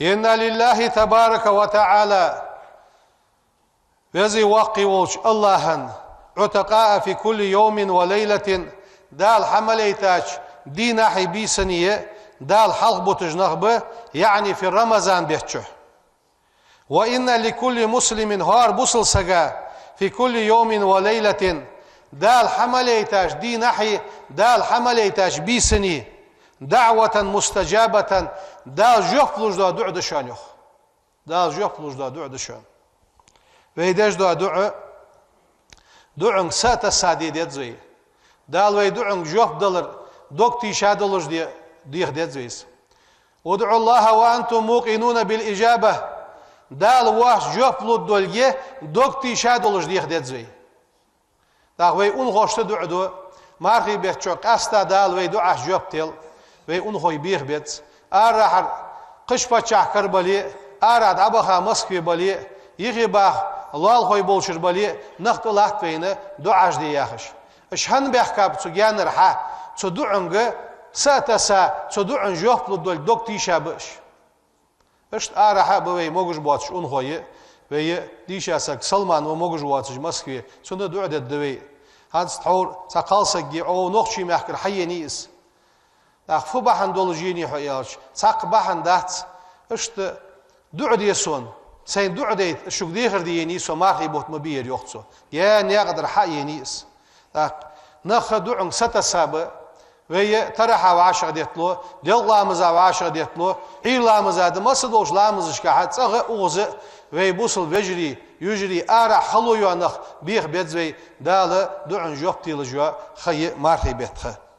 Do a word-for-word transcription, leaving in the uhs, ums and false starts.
إن لله تبارك وتعالى, Веза Воккха волча АллахӀа, عتقاء في كل يوم وليلة, Дала хьа ма лейтача дийнахьеи бийсанеи Дала хьалхабуташ нах ба, يعني في رمضان бетта чу. وإن لكل مسلم, хӀара бусалба сага, في كل يوم وليلة, Дала хьа ма лейтача дийнахьеи, Дала хьа ма лейтача бийсанеи, دعوة مستجابة, Дала жоп луш дола дуӀа да шоана, йоах. Дала жоп луш дола дуӀа да шоана. Вай деш дола дуӀа, дуӀанга са а тесса де деза вай. Дала вай дуӀанга жоп далар дог тийша долаш де, деха деза вай из. ادعوا الله وأنتم موقنون بالإجابة. Дала воаш жоп лургдолга дог тийша долаш деха деза вай. ТӀаккха вай унахошта дуӀа ду, мархий бетта чу къаьстта Дала вай дуӀашта жоп тел, вай унахой беха беза. Арахьара кхыча паччахьалкхера бале а, арахьа дӀабаха Москве бале а, юхебаха лоалахой болчара бале а, нах тӀалатт вайна дуӀаш де яхаш. Уж хӀана баьхкаб цу гаьнара хьа, цу дуӀанга са а тесса, цу дуӀан жоп лургдолга дог тийша ба уж. Иштта арахьа а ба вай могаш боацаш унахой, вай дийша саг Салман ва могаш воацаш Москве, цунна дуӀа дергда вай. ХӀанз тхьовра цхьа кхалсаг я, Ӏо нохчий мехкара хьаенай из. ТӀаккха фу бахьан долаш енай хьо аьлча, цхьаккха бахьан дац. Иштта дуӀа де сона, сайна дуӀа дайта, шуга дехар де енай со, мархий бутт ма бий ер, йоах цо. Е наькъа тӀара хьаенай из. ТӀаккха нах дуӀанга са тесса ба, вай тарахьа вӀашагӀдетталу, делкъа ламаза вӀашагӀдетталу, Ӏуйра ламаза да, масса долча ламазашка хьа цӀагӀа а, укхаза а вай бусалба вежарий, йижарий, арахьа хало йола нах беха беза вай, Дала дуӀан жоп телаш йола ха я мархий бетта ха.